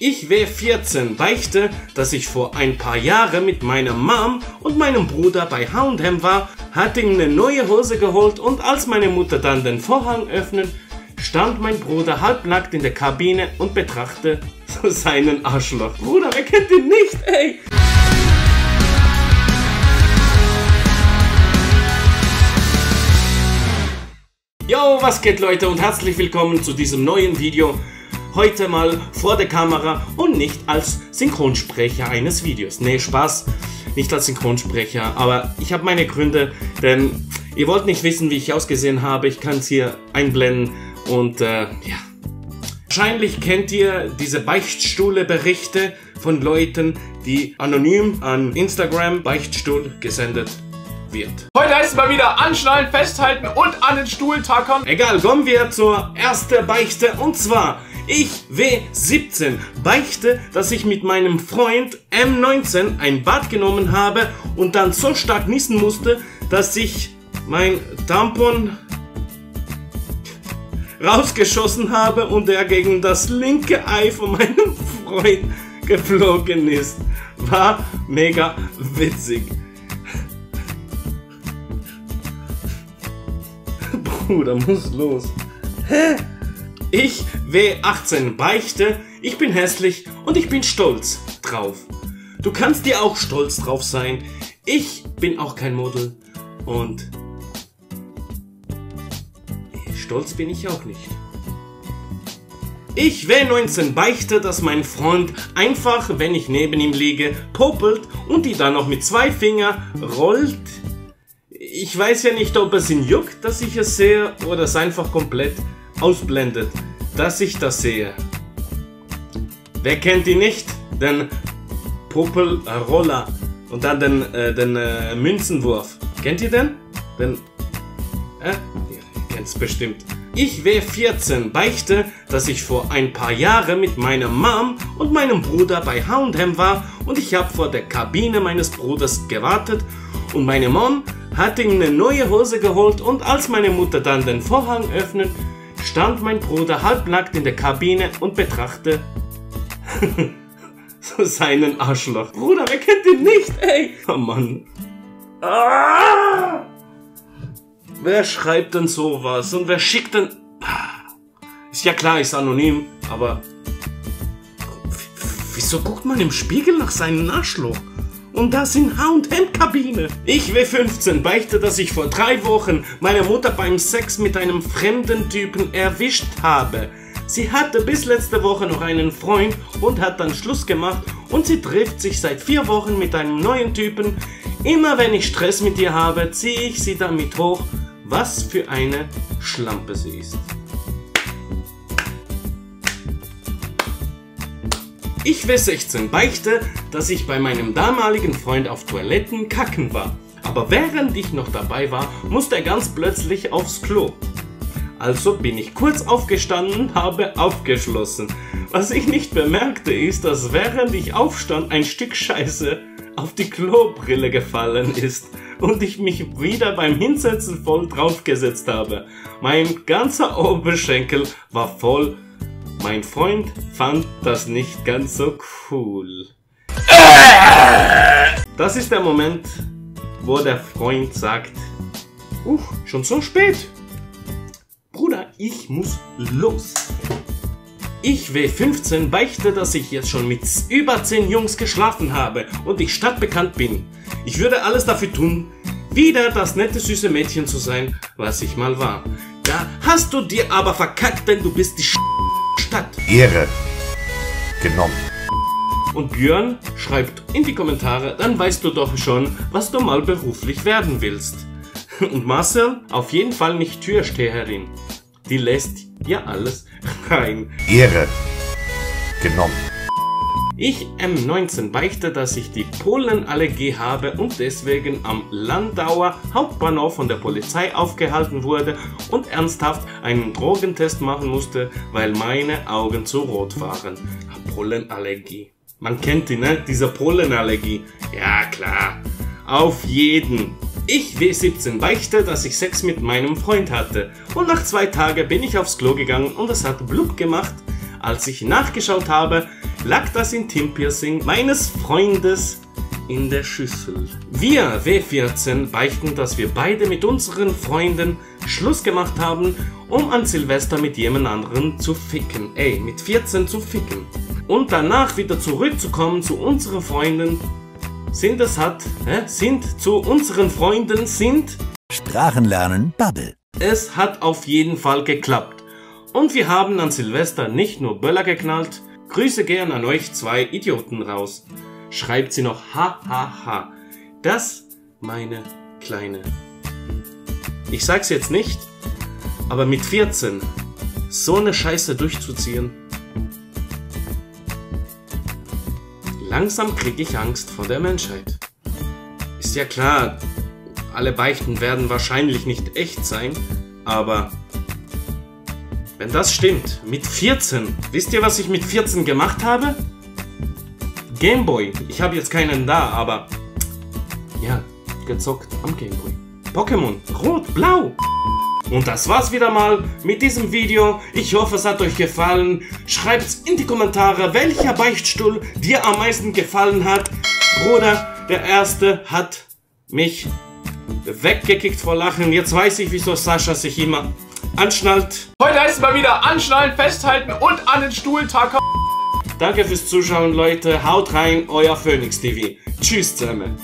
Ich W14 beichte, dass ich vor ein paar Jahren mit meiner Mom und meinem Bruder bei H&M war, hatte ihm eine neue Hose geholt und als meine Mutter dann den Vorhang öffnet, stand mein Bruder halbnackt in der Kabine und betrachtete seinen Arschloch. Bruder, wer kennt ihn nicht, ey? Yo, was geht Leute und herzlich willkommen zu diesem neuen Video. Heute mal vor der Kamera und nicht als Synchronsprecher eines Videos. Nee, Spaß, nicht als Synchronsprecher, aber ich habe meine Gründe, denn ihr wollt nicht wissen, wie ich ausgesehen habe. Ich kann es hier einblenden und ja. Wahrscheinlich kennt ihr diese Beichtstuhle-Berichte von Leuten, die anonym an Instagram Beichtstuhl gesendet wird. Heute heißt es mal wieder anschnallen, festhalten und an den Stuhl tackern. Egal, kommen wir zur ersten Beichte und zwar ich W17 beichte, dass ich mit meinem Freund M19 ein Bad genommen habe und dann so stark niesen musste, dass ich mein Tampon rausgeschossen habe und er gegen das linke Ei von meinem Freund geflogen ist. War mega witzig. Bruder, muss los. Hä? Ich W18 beichte, ich bin hässlich und ich bin stolz drauf. Du kannst dir auch stolz drauf sein. Ich bin auch kein Model und stolz bin ich auch nicht. Ich W19 beichte, dass mein Freund einfach, wenn ich neben ihm liege, popelt und die dann noch mit 2 Fingern rollt. Ich weiß ja nicht, ob es ihn juckt, dass ich es sehe oder es einfach komplett ausblendet, dass ich das sehe. Wer kennt ihn nicht? Den Popelroller und dann den Münzenwurf. Kennt ihr den? Ihr kennt's bestimmt. Ich W14 beichte, dass ich vor ein paar Jahren mit meiner Mom und meinem Bruder bei H&M war und ich habe vor der Kabine meines Bruders gewartet und meine Mom hatte ihm eine neue Hose geholt und als meine Mutter dann den Vorhang öffnet, stand mein Bruder halbnackt in der Kabine und betrachtete seinen Arschloch. Bruder, wer kennt ihn nicht, ey? Oh Mann. Ah! Wer schreibt denn sowas und wer schickt denn... Ist ja klar, ist anonym, aber... Wieso guckt man im Spiegel nach seinem Arschloch? Und das in H&M-Kabine. Ich W15 beichte, dass ich vor 3 Wochen meine Mutter beim Sex mit einem fremden Typen erwischt habe. Sie hatte bis letzte Woche noch einen Freund und hat dann Schluss gemacht und sie trifft sich seit 4 Wochen mit einem neuen Typen. Immer wenn ich Stress mit ihr habe, ziehe ich sie damit hoch, was für eine Schlampe sie ist. Ich W16 beichte, dass ich bei meinem damaligen Freund auf Toiletten kacken war. Aber während ich noch dabei war, musste er ganz plötzlich aufs Klo. Also bin ich kurz aufgestanden und habe aufgeschlossen. Was ich nicht bemerkte ist, dass während ich aufstand, ein Stück Scheiße auf die Klobrille gefallen ist und ich mich wieder beim Hinsetzen voll draufgesetzt habe. Mein ganzer Oberschenkel war voll. Mein Freund fand das nicht ganz so cool. Das ist der Moment, wo der Freund sagt, schon so spät. Bruder, ich muss los. Ich W15 beichte, dass ich jetzt schon mit über 10 Jungs geschlafen habe und ich stadtbekannt bin. Ich würde alles dafür tun, wieder das nette süße Mädchen zu sein, was ich mal war. Da hast du dir aber verkackt, denn du bist die Stadt. Ehre genommen. Und Björn schreibt in die Kommentare, dann weißt du doch schon, was du mal beruflich werden willst. Und Marcel, auf jeden Fall nicht Türsteherin. Die lässt ja alles rein. Ehre genommen. Ich M19 beichte, dass ich die Pollenallergie habe und deswegen am Landauer Hauptbahnhof von der Polizei aufgehalten wurde und ernsthaft einen Drogentest machen musste, weil meine Augen zu rot waren. Pollenallergie. Man kennt die, ne? Diese Pollenallergie. Ja, klar. Auf jeden. Ich W17 beichte, dass ich Sex mit meinem Freund hatte. Und nach 2 Tagen bin ich aufs Klo gegangen und es hat blub gemacht. Als ich nachgeschaut habe, lag das Intimpiercing meines Freundes in der Schüssel. Wir W14 beichten, dass wir beide mit unseren Freunden Schluss gemacht haben, um an Silvester mit jemand anderen zu ficken. Ey, mit 14 zu ficken. Und danach wieder zurückzukommen zu unseren Freunden. Sprachen lernen, Bubble. Es hat auf jeden Fall geklappt. Und wir haben an Silvester nicht nur Böller geknallt. Grüße gern an euch zwei Idioten raus. Schreibt sie noch hahaha. Das meine Kleine. Ich sag's jetzt nicht, aber mit 14 so eine Scheiße durchzuziehen. Langsam krieg ich Angst vor der Menschheit. Ist ja klar, alle Beichten werden wahrscheinlich nicht echt sein, aber wenn das stimmt, mit 14, wisst ihr, was ich mit 14 gemacht habe? Gameboy. Ich habe jetzt keinen da, aber ja, gezockt am Gameboy. Pokémon, Rot, Blau. Und das war's wieder mal mit diesem Video. Ich hoffe, es hat euch gefallen. Schreibt's in die Kommentare, welcher Beichtstuhl dir am meisten gefallen hat. Bruder, der erste hat mich weggekickt vor Lachen. Jetzt weiß ich, wieso Sascha sich immer anschnallt. Heute heißt es mal wieder anschnallen, festhalten und an den Stuhl tackern. Danke fürs Zuschauen, Leute. Haut rein, euer Phoenix TV. Tschüss zusammen.